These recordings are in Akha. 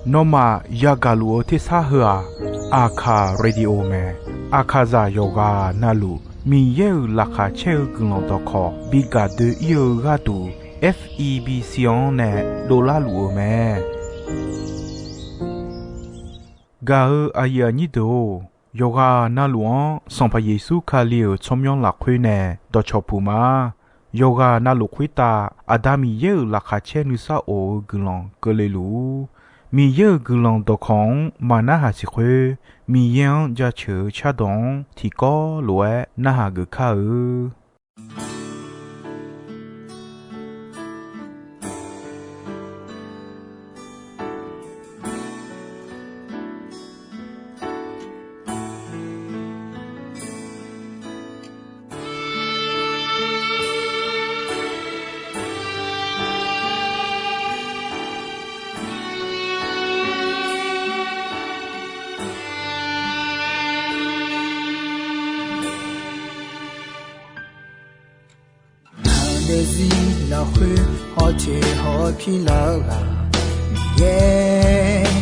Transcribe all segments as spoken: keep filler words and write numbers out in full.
Nawmaf yagaq luf-eu tersar heu-aq, Aqkaq Radio mae. Aqkaqzaq yawqghaq navluf Miqyaer-euq laqkhaq caer-eu guiqlanq dawqkawq bi gaq doe-ir-eu gharduq, F E B C-anr nae dovlar luf-eu mae. Gaq-eu aqyuif aqnyir deuq-or, yawqghaq navluf-anr Sanqpaq Yeqsur Kali-euq tsawrmyanr lafkhoer nae dawqcawq puq ma. Yawqghaq navluf khoertav Aqda Miqyaer-euq laqkhaq caer nuisar of-eu guiqlanq keuvle luf-ur. Miqyaer-euq guiqlanq dawqkawq-anr maqnarhaq siq khoer, Miqyaer-anr jaceuq-eu cardawq-anr tiqkawv lof-aer narhaq geuf kar-eu. Ngaq daefzir lafkhoer hawteq hawpir lar-eu ghaq Miqyaer,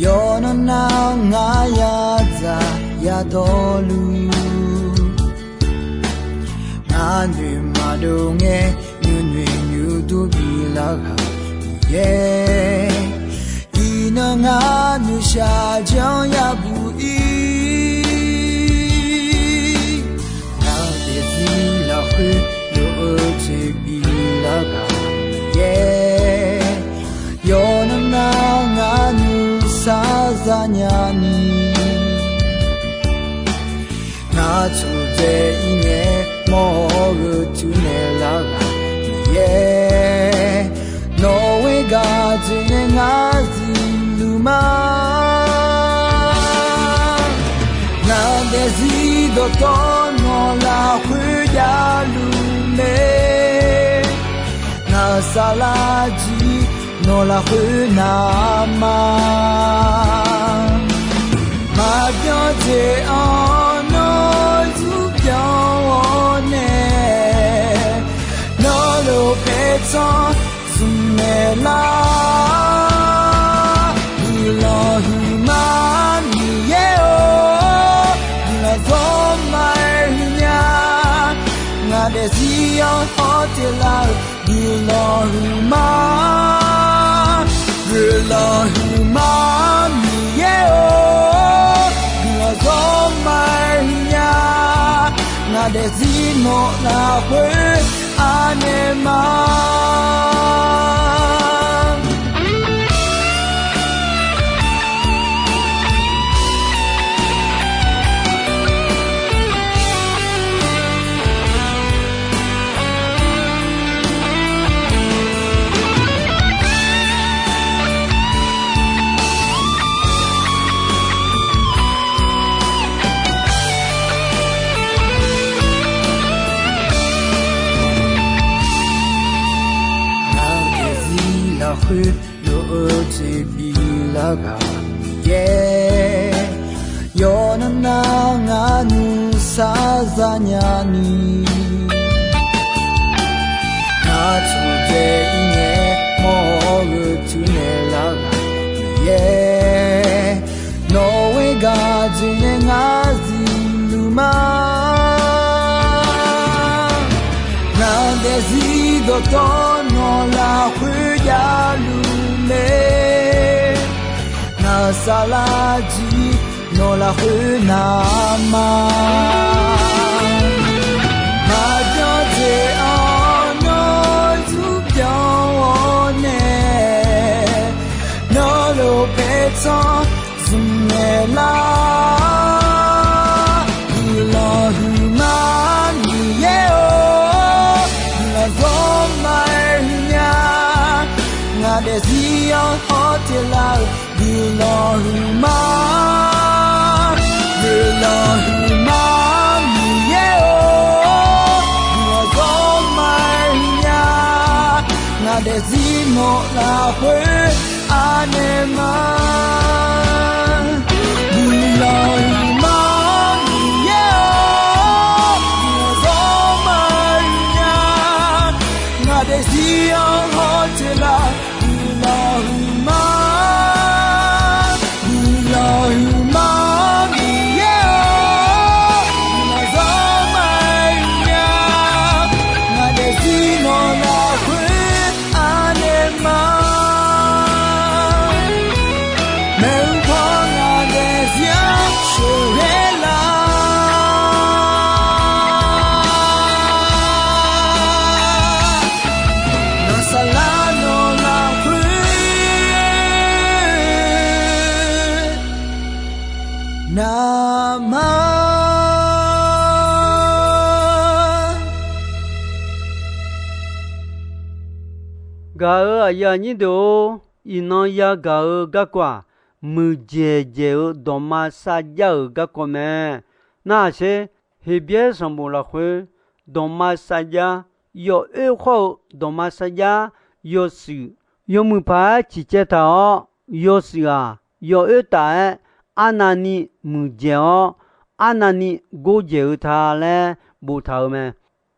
yawqnan nar ngar yadzaq yadawrluf, ngar noeq maqdov ngae nuinoeq nuidur bilar ghaq Miqyaer, iqnan ngar noeqshaq janr yabuq ir. Ngaq daefzir lafkhoer lof-eu jeq bilar ghaq Miqyaer, yawqnan nar ngar nuisar zanya ni, ngar tsurdzae ir ngae mawr-eu tuinaeq lar ghaq Miqyaer, nawq ghoer gaq dzoeqnae ngar zifluf ma. Ngaq daefzir dawqtawvluf nawq lafkhoer javluf mae. Ngaq saflar jir nawq lafkhoer navma, maqbyan jeq-anr nawr zurbyan-awr nae, nawr lof paertsanr zmq naeq lar. Guiqlanq huiqma Miqyaer-or, guiqlanq zawr ma-aer huiqnya. Ngaq daefzir-anr hawteq lar-euq guiqlanq huiqma, guiqlanq huiqma Miqyaer-or, guiqlanq zawr ma-aer huiqnya. Ngaq daefzir nawq lafkhoer anaeq ma. Ngaq daefzir lafkhoer lof-eu jeq bilar ghaq Miqyaer, yawqnan nar ngar nuisar zanya ni, ngar tsurdzae ir ngae mawr-eu tuinaeq lar ghaq Miqyaer, nawq ghoer gaq dzoeqnae ngar zifluf ma. Ngaq daefzir dawqtawvluf nawq lafkhoer javluf mae. Ngaq saflar jir nawq lafkhoer navma, maqbyan jeq-anr nawr zurbyan-awr nae, nawr lof paertsanr zmq naeq lar. Guiqlanq huiqma Miqyaer-or, guiqlanq zawr ma-aer huiqnya. Ngaq daefzir-anr hawteq lar-euq guiqlanq huiqma, guiqlanq huiqma Miqyaer-or, guiqlanq zawr ma-aer huiqnya. Ngaq daefzir nawq lafkhoer anaeq ma. Guiqlanq huiqma Miqyaer-or, guiqlanq zawr ma-aer huiqnya. Ngaq daefzir-anr hawteq lar, guiqlanq Gaq-euq aqyuif aqnyir deuq-or, iqnan yagaq-eu garkawv-aq, muiqdzaeq dzaeq-eu dawqma sarjax-euq garkawv mae. Narhaq sher, Heqbyaer sanqbof lafkhoer, dawqma sarjax, yawoer khawr-eu dawqma sarjax, yawshuif, yawmuiq paq-aer ciqcaev taq-awr, yawshuif-aq, yawoer taf-aer, arnavni muiqdzaeq-awr, arnavni gordzaeq-eu ta laer boftaq-euq mae.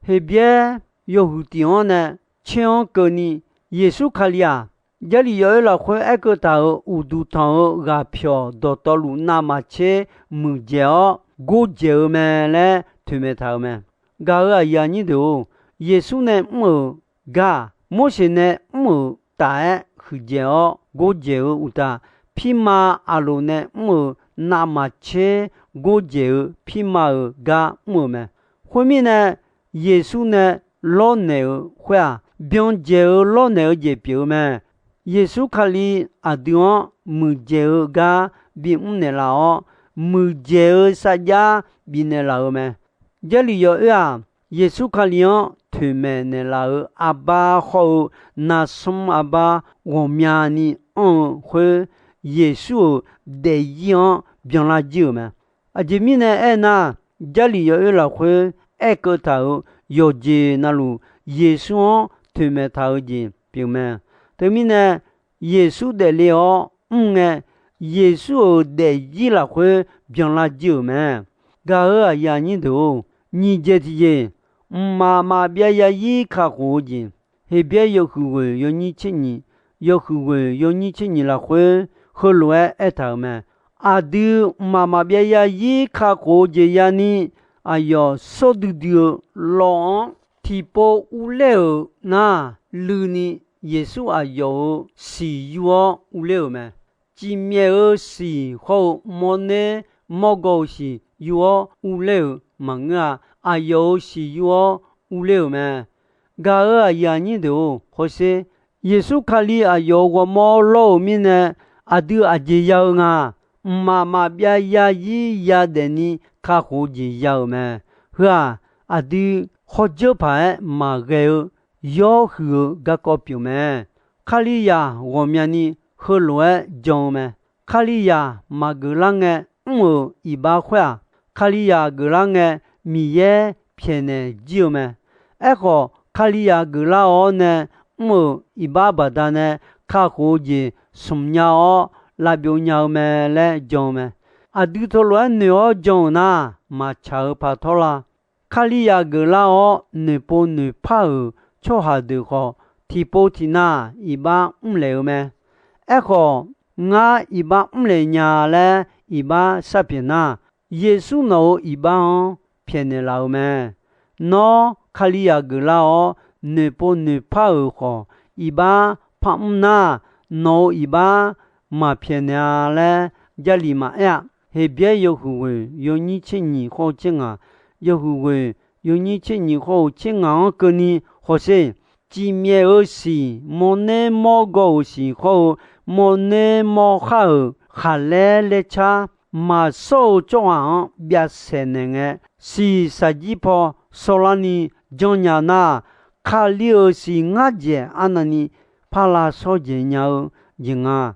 Heqbyaer yawhuiq tiq-anr nae caer-anr keuvni, Yeqsur Kali-aq, Jarlif yawoer lafkhoer aerkeuv taq-euq uqduq tanq-eu ghaqpyawq dawqtawvluf navmaqtser muiqdzaeq-awr gordzaeq-eu mae laer toeqmaeq taq-euq mae. Gaq-euq aqyuif aqnyir deuq-or, Yeqsur nae mr-euq gar-aq, Morseq nae mr-euq taf-aer huiqdzaeq-awr gordzaeq-eu uqtaf, pirma Aqloq nae mr-euq navmaqtser gordzaeq-eu pirma-euq gar mr-euq mae. Khoermirnae, Yeqsur nae lawrnaeq-eu khoer-aq, byanjaeq-eu lawrnaeq-eu jeq pyeuf-eu mae. Yeqsur Kali aqdui-anr muiqdzaeq-eu gar bimr naeqlaf-awr, muiqdzaeq-eu sarjax bifnaeq laf-euq mae. Jarlif yawoer-aq, Yeqsur Kali-anr toeqmaeq naeqlaf-euq arbar hawr-eu narsmr arbar ghawqmyani anr-eu khoer, Yeqsur-euq daefzir-anr byanlar jir-euq mae. Aqjeq mirnae aernar, Jarlif yawoer lafkhoer aerkeuv taq-euq yawqjeq navluf, Yeqsur-anr toeqmaeq taq-eu jeq pyeuf mae. Teumirnae, Yeqsur daefle-awr mr ngae, Yeqsur-euq daefzir lafkhoer byanlar jir-euq mae. Gaq-euq aqyuif aqnyir deuq-or, nyiq jeq tiqjeq, mqmaq maqbyav yarzir kakhof-eu jeq, Heqbyaer yawhuiq ghoeq yawnyir tser nyiq, yawhuiq ghoeq yawnyir tser nyiq lafkhoer heulof-aer aertaq-euq mae. Aqdui mqmaq maqbyav yarzir kakhof-eu jeq yani, aqyawf shawr duidui-eu lawv-anr tiqpov urler-euq nar, luini Yeqsur aqyawf-euq siq yur-awr urler-euq mae. Cifmyaef-euq siq hawr-eu mawrner mawrgaw-euq siq yur-awr urler-euq maqngeur-a. Aqyawf-euq siq yur-awr urler-euq mae. Gaq-euq aqyuif aqnyir deuq-or, hawsher, Yeqsur Kali aqyawf-euq ghawrmawr lawr-euq mirnae, aqdui aqjeq ya-eu nga. Mqmaq maqbyav yarzir yadaef ni kakhof-eu jeq ya-euq mae. Heu-aq, aqdui hawdzeur paq-aer maqghae-eu yawr huiq-eu garkawv pyeuf mae. Kalizaq ghawqmyani heulof-aer jan-eu mae. Kalizaq maqgeuf lar ngae mr-euq iqbax khoer-aq, Kalizaq geuf lar ngae Miqyaer pyaeqnaeq jir-eu mae. Aerkhawf, Kalizaq geuf lar-awr nae mr-euq iqbax baqdanae kakhof-eu jeq smq nya-awr lavbyov nya-eu mae laer jan-eu mae. Aqdui teulof-aer noeq-awr jan-euq nar, maqtsaq-eu paq tawr la. Kalizaq geuf lar-awr noeqpov noeqpar-euq tsawrhaq deuq khawf, tiqpov tiqnav iqbax mrlaeq-eu mae. Aerkhawf, ngar iqbax mrlaeq nya laer iqbax sharpyaeq nar, Yeqsur nawq-euq iqbax-anr pyaeqnaeq laf-eu mae. Nawr Kalizaq geuf lar-awr noeqpov noeqpar-euq khawf, iqbax par mr nar, nawq-euq iqbax maqpyaeqnaeq-a laer Jarlif maqaer-a. Heqbyaer yawhuiq ghoeq yawnyir tser nyiq hawr-eu tser ngaq, yawhuiq ghoeq yawnyir tser nyiq hawr-eu tser ngaq-anr keuvni hawsher, cifmyaef-euq siq, mawrner mawrgaw-euq siq hawr-eu mawrner mawrkhar-euq khaqlaer laer car maqshawr-eu tsawrhaq-anr byav saeqnaeq ngae, siq shaqjir paw shawrlarni janrnya nar, Kali-euq siq ngar dzaeq arnavni par lavshawr dzaeq nya-eu jeq nga.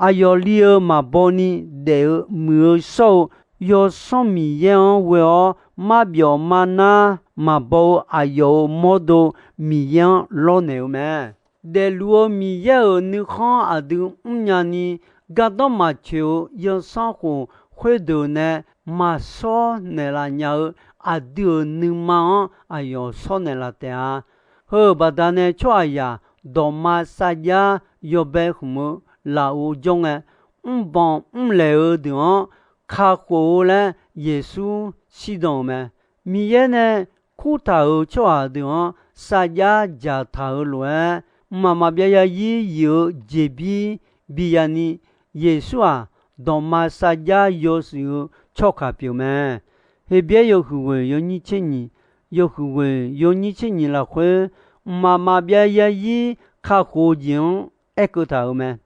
Aqyawf li-eu maqbaw ni daef-eu muiq-eu shawr-eu Yawsanr Miqyaer-anr ghoe-awr marbyawf marnar maqbaw-eu aqyawf-euq mawrdo Miqyaer-anr lawrnaeq-eu mae. Daefluf-eu Miqyaer-euq nuikhanr aqdui mrnya ni, gardanr maqtsoeq-eu yawsanr khof khoerdeuq nae maqshawr naeqlaf nya-eu aqdui-euq nuima-anr aqyawf shawr naeqlaf taef-a. Heu-euq baqdanae tsawrhaqzaq dawqma sarjax yawbae khmq-eu lafov jawr ngae, mrbanq mrlaeq-eu deuq-anr kakhof-eu laer Yeqsur shirdan-euq mae. Miqyaer nae kurtaq-euq tsawrhaq deuq-anr sarjax dzaqtaq-euq lof-aer, mqmaq maqbyav yarzir yif-eu jeqbir bi yani, Yeqsur-aq, dawqma sarjax yawshuif-eu tsawrkaq pyeuf mae. Heqbyaer yawhuiq ghoeq yawnyir tser nyiq, yawhuiq ghoeq yawnyir tser nyiq lafkhoer, mqmaq maqbyav yarzir kakhof-eu jeq-anr aerkeuv taq-euq mae.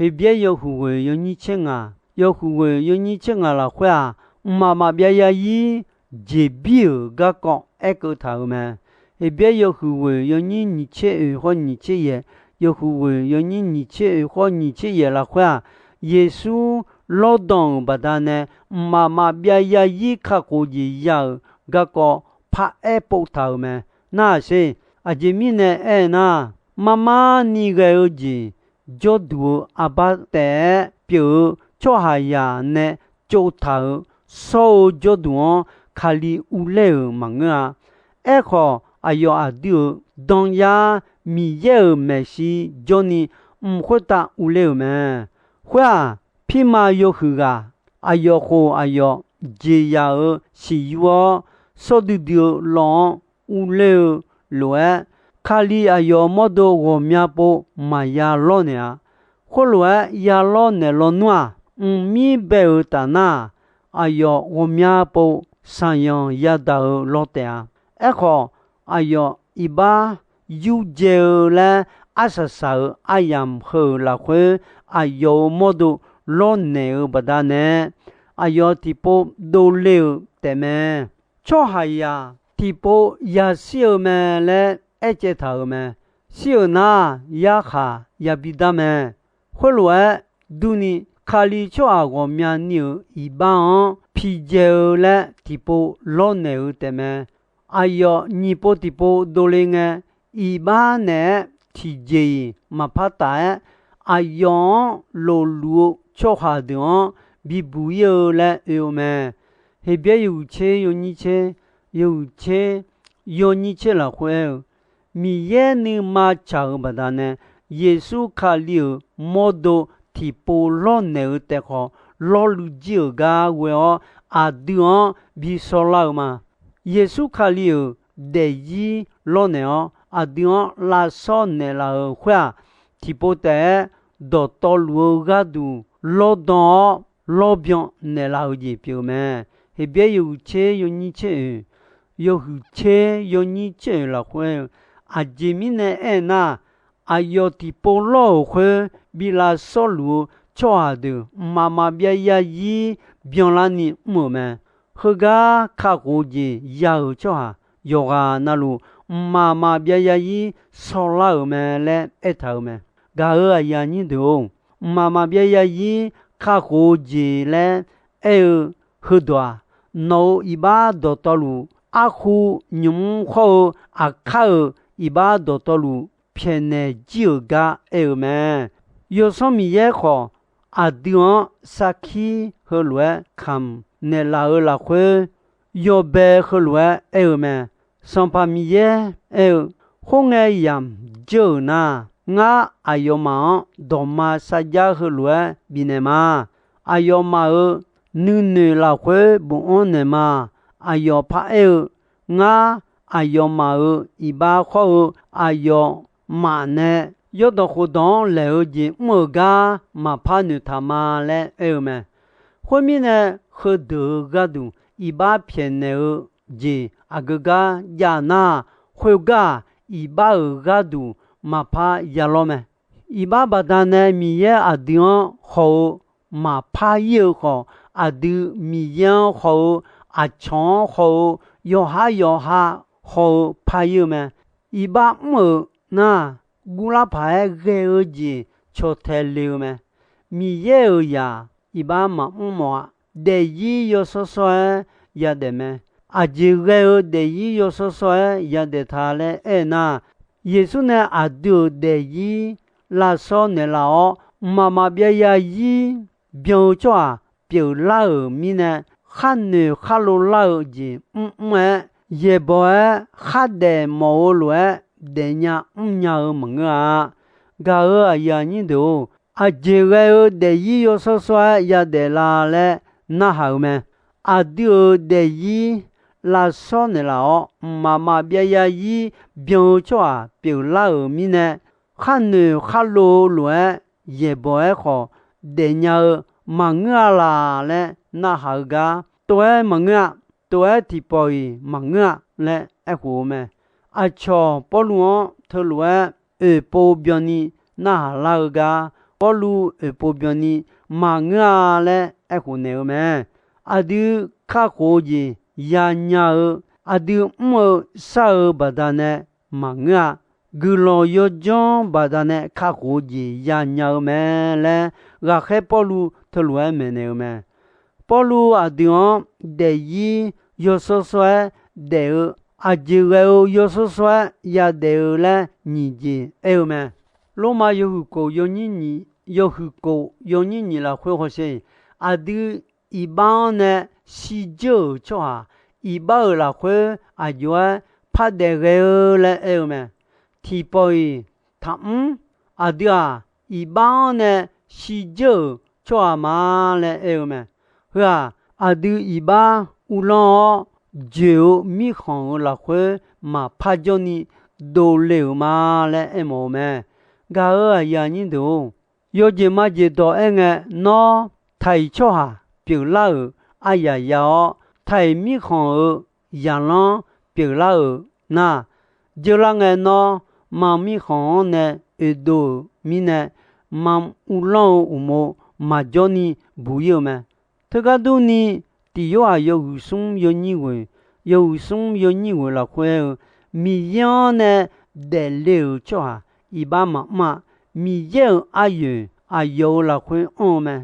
Heqbyaer yawhuiq ghoeq yawnyir tser ngaq, yawhuiq ghoeq yawnyir tser ngaq lafkhoer-aq, mqmaq maqbyav yarzir jeqbir-euq garkawv aerkeuv taq-euq mae. Heqbyaer yawhuiq ghoeq yawnyir nyiq tser oeq hawr nyiq tser yaeq, yawhuiq ghoeq yawnyir nyiq tser oeq khawr nyiq tser yaef lafkhoer-aq, Yeqsur lawrdanq-euq baqdanae mqmaq maqbyav yarzir kakhof jeq ya-euq garkawv paraer pov taq-euq mae. Nar-aq sher, aqjeq mirnae aernar, marmar ni ghae-eu jeq jawrduq-eu arbar taef-aer pyeuf-eu tsawrhaqzaq nae tsovtaq-euq shawr-eu jawrduq-anr Kali uvler-euq maqngeur-a. Aerkhawf, aqyawf aqdui-euq danyar Miqyaer-euq maeqshi jawrni mq khoertav uvler-euq mae. Khoer-aq, pirma yawhuiq ghaq aqyawf khof aqyawf jeqzaq-euq siqyur-awr, shawrdui dui-eu law-anr uvler-eu lof-aer, Kali aqyawf mawrdo ghawqmya pov maqya lawrnaeq-a. Khoerlof-aer ya lawrnaeq lawnmr-aq, mqmir bae-euq taf nar-aq, aqyawf ghawqmya pov shaqyanq yadaq-eu law taef-a. Aerkhawf, aqyawf iqbax yurdzae-eu laer arsaq saq-euq aryamq heu-euq lafkhoer, aqyawf-euq mawrdo lawrnaeq-eu baqdanae, aqyawf tiqpov dovle-euq taefmae. Tsawrhaqzaq tiqpov yashir-eu mae laer aercaev taq-euq mae. Shir-euq nar, yarkhaq yabi dar mae. Khoerlof-aer durni, Kali tsawrhaq ghawqmyani-euq iqbax-anr piqdzae-eu laer tiqpov lawrnaeq-eu taefmae. Aqyawf nyiq pov tiqpov dovle ngae, iqbax naeq-aer tiqjeq-iq maqpar taf-aer, aqyawf-anr lofluf-eu tsawrhaq deuq-anr bibuq ir-eu laer oe-eu mae. Heqbyaer yawhuiq tser yawnyir tser, yawhuiq tser yawnyir tser lafkhoer aer-eu, Miqyaer nuima tsaq-euq baqdanae, Yeqsur Kali-euq mawrdo tiqpov lawrnaeq-eu taef khawf, lawrluiv jir-euq gar ghoe-awr aqdui-anr bi shawrlar-eu ma. Yeqsur Kali-euq daefzir lawrnaeq-awr, aqdui-anr lavshawr naeqlaf-euq khoer-aq, tiqpov taef-aer dawqtawvluf-eu gharduq lawrdan-awr lawrbyan naeqlaf-eu jeq pyeuf-eu mae. Heqbyaer yawhuiq tser yawnyir tser oeq, yawhuiq tser yawnyir tser oeq lafkhoer aer-eu, aqjeq mirnae aernar, aqyawf tiqpov lawr-euq khoer bi lavshawrluf-eu tsawrhaq deuq mqmaq maqbyav yarzir byanlarni mr-euq mae. Heugar kakhof-eu jeq ya-euq tsawrhaq yawqghaq navluf, mqmaq maqbyav yarzir shawrlar-euq mae laer aertaq-euq mae. Gaq-euq aqyuif aqnyir deuq-or, mqmaq maqbyav yarzir kakhof-eu jeq laer aer-eu heudawq-aq, nawq-euq iqbax dawqtawvluf, arkhu nymq-mr hawr-eu aqkar-euq iqbax dawqtawvluf pyaeqnaeq jir-euq gar aer-eu mae. Yawsanr Miqyaer khawf, aqdui-anr sarkir heulof-aer kamq naeqlaf-eu lafkhoer, yawbae heulof-aer aer-eu mae. Sanqpaq Miqyaer aer-eu, Khoerngae yamq dzeur-euq nar, ngar aqyawfmaf-anr dawqma sarjax heulof-aer bifnaeq ma. Aqyawfmaf-euq nuinoeq lafkhoer bofanr naeq ma. Aqyawf paraer-eu, Ngar aqyawfmaf-euq iqbax khawr-eu aqyawfmaf nae yawrdawq khofdawq-anr laeq-eu jeq mr-euq gar maqpar noeqtaq ma laer aer-eu mae. Khoermirnae, heudeuq-euq gharduq iqbax pyaeqnaeq-eu jeq aqgeu gar jav nar, khoergar-aq, iqbax-euq gharduq maqpar ya lawr mae. Iqbax baqdanae Miqyaer aqdui-anr haw-eu maqpar ir-eu khawf, aqdui Miqyaer-anr haw-eu, aqcawq-anr haw-eu, yawqhar yawqha haw-eu par ir-eu mae. Iqbax mr-euq nar, guvlar paq-aer ghae-eu jeq cawqtae le-eu mae. Miqyaer-euq zaq iqbax maqmr mawf-a. Daefzir yawshawr shawr-aer yadaef mae. Aqjeq ghae-eu daefzir yawshawr shawr-aer yadaef ta laer aernar, Yeqsur nae aqdui-euq daefzir lavshawr naeqlaf-awr, mqmaq maqbyav yarzir byan-eu tsawrhaq pyeuflar-euq mirnae, khar noeq khar lov lar-eu jeq mrmr-aer, yaeqbawq-aer khardaef mawf-eu lof-aer daefnya mrnya-eu maqngeur-a. Gaq-euq aqyuif aqnyir deuq-or, aqjeq ghae-eu daefzir yawshawr shawr-aer yadaef la laer narhaq-euq mae. Aqdui-euq daefzir lavshawr naeqlaf-awr, mqmaq maqbyav yarzir byan-eu tsawrhaq pyeuflar-euq mirnae, khar noeq khar lov-eu lof-aer yaeqbawq-aer khawf daefnya-eu maqngeur-a laq laer narhaq-eu gar, tov-aer maqngeur-a, tov-aer tiqpawf-iq maqngeur-a laer aerkhof-eu mae. Aqcawq Pawrluv-anr teulof-aer oeqpov byanni narhaq lar-eu gar, Pawrluv oeqpov byanni maqngeur-a laer aerkhof naeq-eu mae. Aqdui kakhof-eu jeq yanya-eu, aqdui mr-eu shar-eu baqdanae maqngeur-a. guiqlanq yawdzanr baqdanae kakhof-eu jeq yanya-eu mae laer, ghaqkhaer Pawrluv teulof-aer maeqnaeq-eu mae. Pawrluv aqdui-anr daefzir yawshawr shawr-aer daef-eu, aqjeq ghae-eu yawshawr shawr-aer yadaef-eu laer nyiq jeq aer-eu mae. Lormav yawhuiq kof yawnyir nyiq, yawhuiq kof yawnyir nyiq lafkhoer hawsher, aqdui iqbax-anr nae shirdzeur-euq tsawrhaq, iqbax-euq lafkhoer aqjox-aer pardaef ghae-eu laer aer-eu mae. Tiqpawf-iq taqmr, aqdui-aq, iqbax-anr nae shirdzeur-euq tsawrhaq ma laer aer-eu mae. Heu-aq, aqdui iqbax uvlanr-awr, joeq-eu mirkhanq-euq lafkhoer maqpar jawrni dovle-euq ma laer aermawf-eu mae. Gaq-euq aqyuif aqnyir deuq-or, yawjeq majeq dawq aerngae, nawr taq-iq tsawrhaq pyeuflar-euq aryaq ya-awr, taq-iq mirkhanq-euq zaqlanr pyeuflar-euq nar, jeurlar ngae nawr, mam mirkhanq-anr nae oedov-euq mirnae, mam uvlanr-eu uqmov maqjawr ni buq ir-eu mae. Teugar durni, Tiq Yorhaq yawhuiq smr yawnyir ghoeq, yawhuiq smr yawnyir ghoeq lafkhoer aer-eu, Miqyaer-anr nae daefle-euq tsawrhaq iqbax maqmr-a. Miqyaer-euq aryoeq aqyawf-euq lafkhoer anr-eu mae.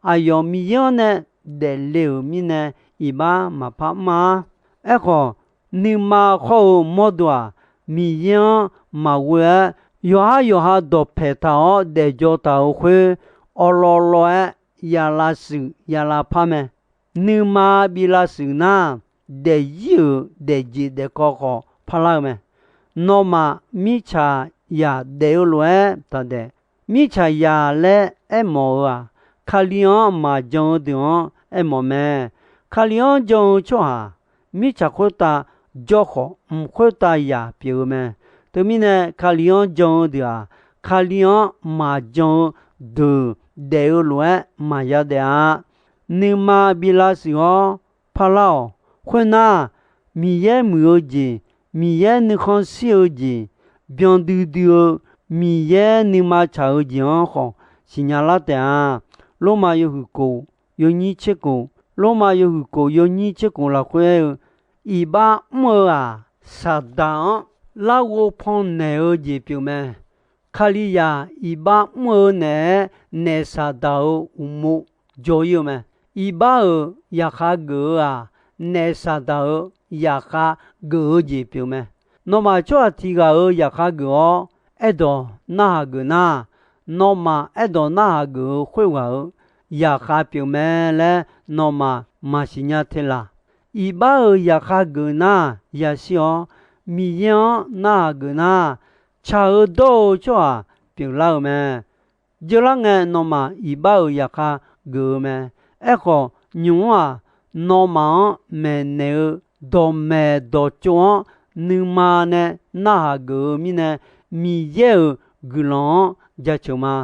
Aqyawf Miqyaer-anr nae daefle-euq mirnae iqbax maqpar mr-a. Aerkhawf, nuima khawr-eu mawrdo-aq, Miqyaer-anr maqghoe-aer, yawqhar yawqha dawqpaeq taq-awr daefjaw taq-euq khoer, awqlawv lawv-aer ya lavshuif ya lavpar mae. Nuima bi lavshuif nar, daefzir-euq daefjeq daefkawv khawf parlar-eu mae. Nawmaf mirtsaqzaq daef-eu lof-aer taqdaef. Mirtsaqzaq laer aermawf-eu-aq, Kali-anr maqjan-eu deuq-anr aermawf mae. Kali-anr jan-eu tsawrhaq, mirtsaq khoertav jawr khawf, mq khoertav zaq pyeuf-eu mae. Teumirnae, Kali-anr jan-eu deuq-aq, Kali-anr maqjan-eu deuq daef-eu lof-aer maqya daef-a. Nuima bi lavshuif-awr parlar-awq. Khoernar, Miqyaer muiq-eu jeq, Miqyaer nuikhanr shir-eu jeq, byan duidui-eu Miqyaer nuima tsaq-eu jeq-anr khawf siqnya lar taef-a. Lormav yawhuiq kof yawnyir tser kof, Lormav yawhuiq kof yawnyir tser kof lafkhoer aer-eu, iqbax mr-eu-aq, Saqdaq-anr larghov pannaeq-eu jeq pyeuf mae. Kalizaq iqbax mr-eu naeq-aer, naef Saqdaq-euq uqmov jaw ir-eu mae. Iqbax-euq zaqkhav geuf-eu-aq, naef Saqdaq-euq zaqkhav geuf-eu jeq pyeuf mae. Nawmaf tsawrhaq tiq ghaq-euq zaqkhav geuf-awr aerdawq narhaq geuf nar, nawmaf aerdawq narhaq geuf-eu khoerghaq-euq zaqkhav pyeuf mae laer nawmaf maqsiq nya te laq. Iqbax-euq zaqkhav geuf nar yashir-awr, Miqyaer-anr narhaq geuf nar, tsaq-eu dawr-eu tsawrhaq pyeuflar-euq mae. Jeurlar ngae, nawmaf iqbax-euq zaqkhav geuf-eu mae. Aerkhawf, nymq-mr-aq, nawmaf-anr maeqnaeq-eu dawqmaeq dawqtsov-anr nuima nae narhaq geuf-eu mirnae, Miqyaer-euq guiqlanq-anr jaceuq ma.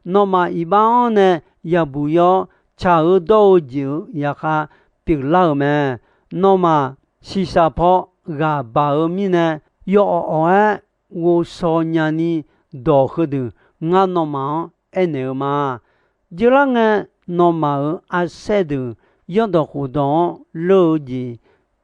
Nawmaf iqbax-anr nae yabuq ir-awr, tsaq-eu dawr-eu jeq-euq zaqkhav pyeuflar-euq mae. Nawmaf shiqshaq paw ghaq baq-eu mirnae, yawawq awq-aer ghovshaw nyani dawq heudeuq ngar nawmaf-anr aernaeq-eu ma. Jeurlar ngae, nawmaf-euq arsaer deuq yawrdawq khofdawq-anr leur-eu jeq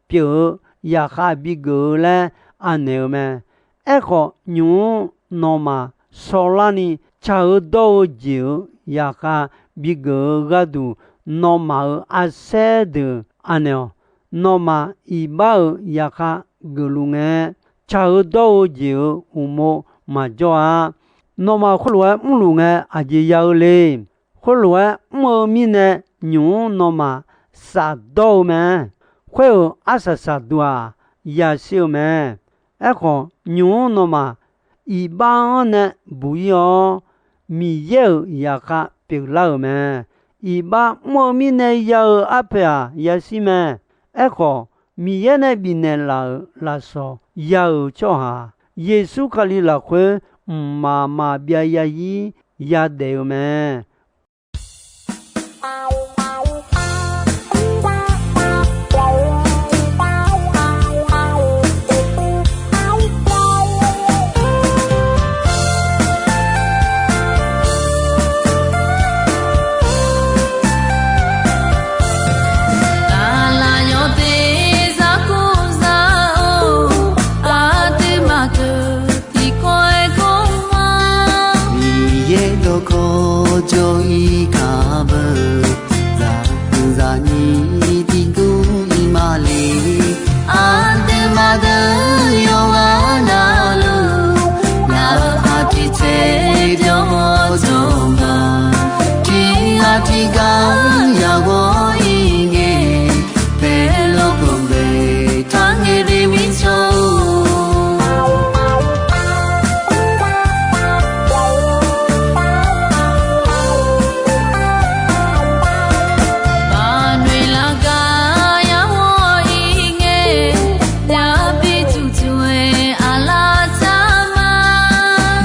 pyeuf-eu zaqkhav bigeuf-eu laer anaeq-eu mae. Aerkhawf, nymq-mr nawmaf shawrlarni tsaq-eu dawr-eu jeq-euq zaqkhav bigeuf-eu gharduq, nawmaf-euq arsaer deuq anaeq-awq. Nawmaf iqbax-euq zaqkhav geufluf ngae, tsaq-eu dawr-eu jeq-euq uqmov maqjawr-a. Nawmaf khoerlof-aer mrluf ngae, aqjeq ya-eu le. Khoerlof-aer mr-eu mirnae, nymq-mr nawmaf shafdawr-eu mae. Khoer-euq arsaq saqduq-aq, yashir-eu mae. Aerkhawf, nymq-mr nawmaf iqbax-anr nae buq ir-awr, Miqyaer-euq zaqkhav pyeuflar-euq mae. Iqbax mr-eu mirnae ya-eu arpoeq-aq, yashir mae. Aerkhawf, Miqyaer nae bifnaeq laf-euq lafsawq ya-euq tsawrhaq-aq, Yeqsur Kali lafkhoer mqmaq maqbyav yazir yadaef-eu mae. Aqlaf yawq teq zaq kur zaq-or, aqduimaf teu tiqkawv jawr-ir gaq beu, zaqzaq nyir tiqguv ir ma le. Aqduimaf deuq yawqghaq navluf, ngaq-euq aqjeq caev jawr-awr jawr ma. Tiq ghaq tiq ghaq yagaq-awr ir ngae, paeqlawr khanqbae taq ngaeq de mirtsaq-or. Baqnoeq lar gar yagaq-awr ir ngae, labi tuqtuq-aer aqlaf tsar ma.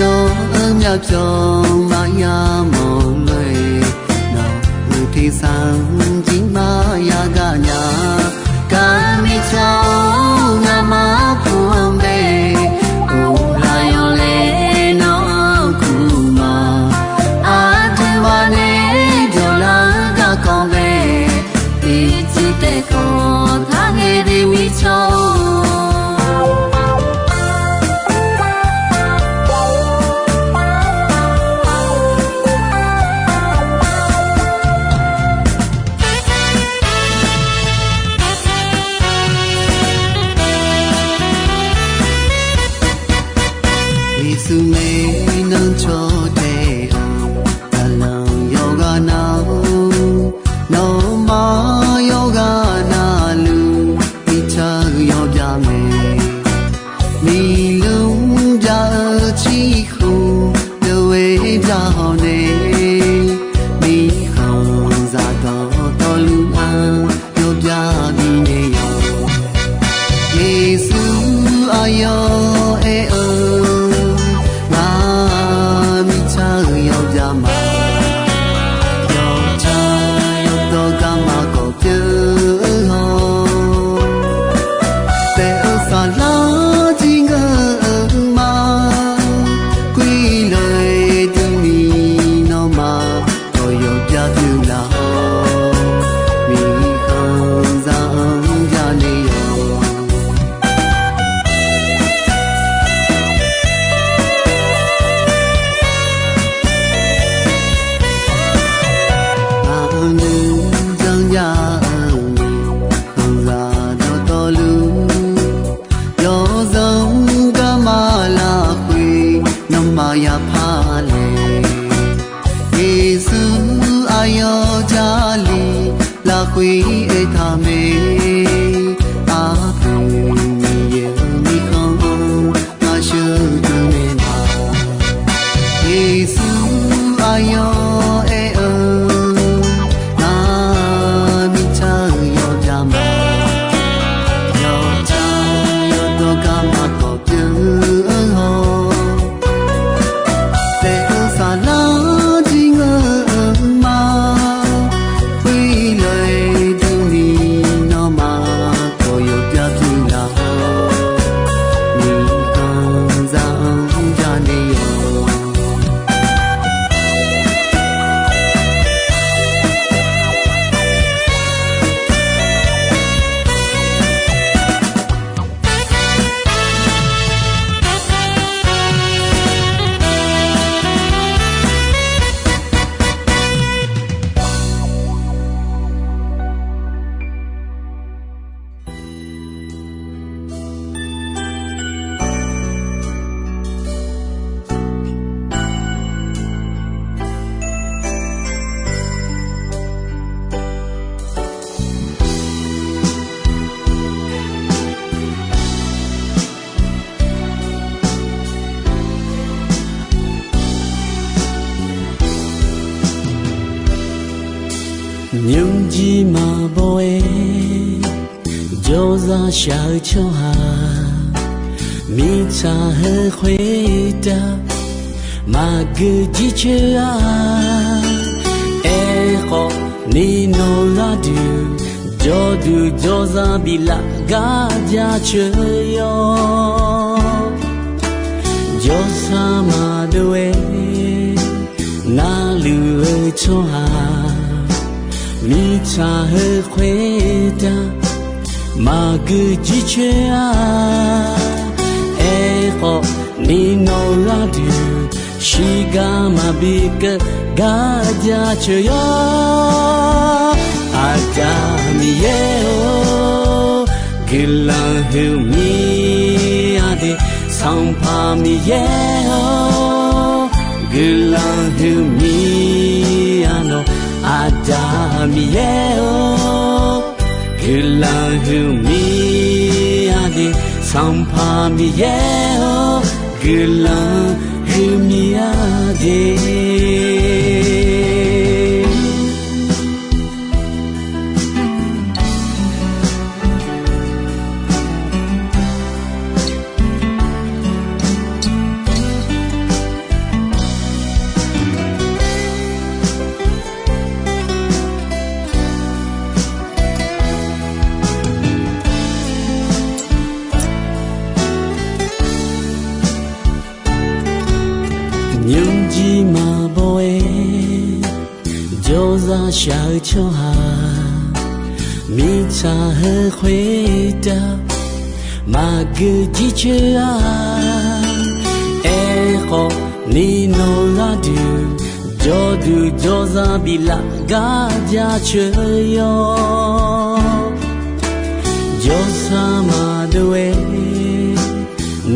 Nawq-euq myavpyawq maqya mawq lof-aer, nawq-euq tersar-anr jir maqya gaq nya. Gar mirtsaq-or, ngamaf puq-anr bae, uvlaf yawlaeq nawr-anr kuq ma. Aqduimaf nae jawrlar-eu garkawv bae, tiqtsuif taef kawv taq ngaeq de mirtsaq-or. Yeqsur mae, nan cawtae-anr zaqlanq yawqghaq na-or, nawmaf yawqghaq navluf mirtsaq-eu yawbya mae. Miqluf bya-eu ciqkhov deuq-aer bya hawq nae, mirkhanqzaq dawqtawvluf-anr yawbya bifnaeq yawq. Yeqsur aqyawf aer-eu, ngaq mirtsaq-eu yawbya ma. Yawtsaq yawdawr garma kawv pyeuf-eu hawr, taef-eu saflar jir ngeur-eu ma. Khoerlof-aer durni nawmaf dawq yawbya pyeuf laf-awr, mirkhanqzaq-anr bya naeq yawq. Aqnuir janrjav-eu mirkhanqzaq dawqtawvluf, yawzanr garma lafkhoer nawmaf yapar laeq. Yeqsur aqyawf Jarlif lafkhoer aertaq mae. Aqpoeq Miqyaer-euq mirkhanq-anr ngaq sheuqdui naeq ma. Yeqsur aqyawf aer-eu, ngaq mirtsaq-eu yawbya ma. Yawtsaq yawdawr garma kawv pyeuf-eu hawr, taef-eu saflar jir ngeur-eu ma. Khoerlof-aer durni nawmaf dawq yawbya pyeuf laf-awr, mirkhanqzaq-anr bya naeq yawq. Nymrjir maqbaw-aer jawrzaq shaq-eu tsawrhaq, mirtsaq heu khoertav maqgeu jircoer-a. Aerkhawf, ni nawq gharduq jawrduq jawrzaq biflaf gar jaceuq yawr. Jawrsar maqdov-aer navluf-eu tsawrhaq, mirtsaq heu khoertav maqgeu jircoer-a. Aerkhawf, ni nawq gharduq shiqgar maqbi keuv gar jaceuq yawr. Aqda Miqyaer-or, guiqlanq huiqmir-a de. Sanqpaq Miqyaer-or, guiqlanq huiqmir-a nawq. Aqda Miqyaer-or, guiqlanq huiqmir-a de. Sanqpaq Miqyaer-or, guiqlanq huiqmir-a de. Nymrjir maqbaw-aer jawrzaq shaq-eu tsawrhaq, mirtsaq heu khoertav maqgeu jircoer-a. Aerkhawf, ni nawq-eu gharduq jawrduq jawrzaq biflaf gar jaceuq yawr. Jawrsar maqdov-aer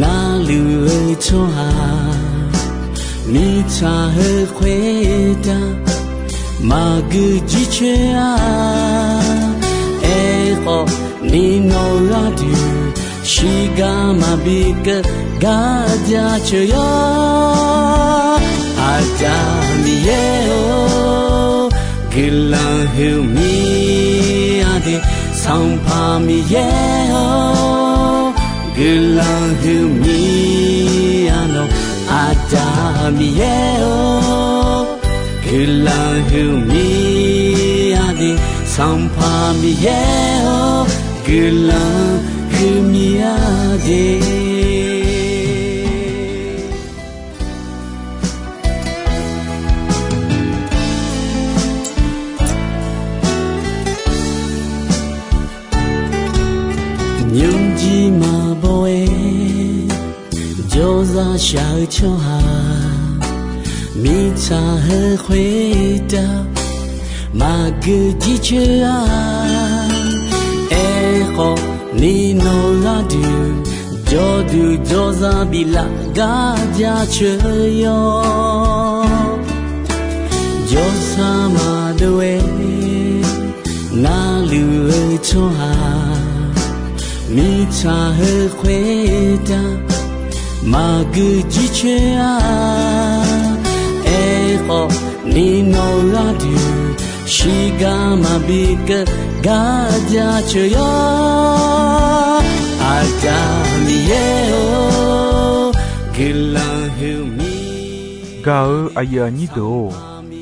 narluq-eu tsawrhaq, mirtsaq heu khoertav maqgeu jircoer-a. Aerkhawf, ni nawq-eu gharduq shiqgar maqbi keuv gar jaceuq yawr. Aqda Miqyaer-or, guiqlanq huiqmir-a de. Sanqpaq Miqyaer-or, guiqlanq huiqmir-a nawq. Aqda Miqyaer-or, guiqlanq huiqmir-a de. Sanqpaq Miqyaer-or, guiqlanq huiqmir-a de. Nymrjir maqbaw-aer jawrzaq shaq-eu tsawrhaq, mirtsaq heu khoertav maqgeu jircoer-a. Aerkhawf, ni nawq-eu gharduq jawrduq jawrzaq biflaf gar jaceuq yawr. Jawrsar maqdov-aer narluq-eu tsawrhaq, mirtsaq heu khoertav maqgeu jircoer-a. Aerkhawf, ni nawq-eu gharduq shiqgar maqbi keuv gar jaceuq yawr. Aqda Miqyaer-or, guiqlanq huiqmir. Gaq-eu aqyuif aqnyir deuq-or,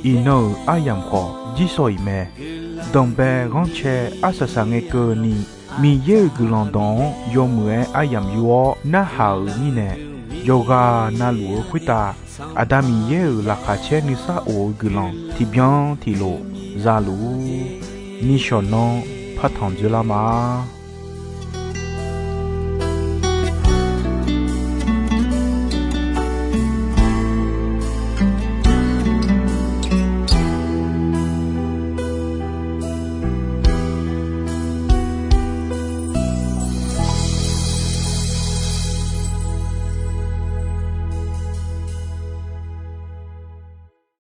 iqnan-euq aryamq khawf jirsawq iq mae. Danqbae ghanrcae arsaq saq ngae keuvni, Miqyaer-euq guiqlanq dawq-anr yawmuiq-aer aryamq yur-awr narhaq-euq mirnae, yawqghaq navluf-eu khoertav Aqda Miqyaer-euq laqkhaq caer nuisar of-eu guiqlanq tiqbyan tiqlof za luf-ur. Nishawq nanr partanq dzoerlar ma.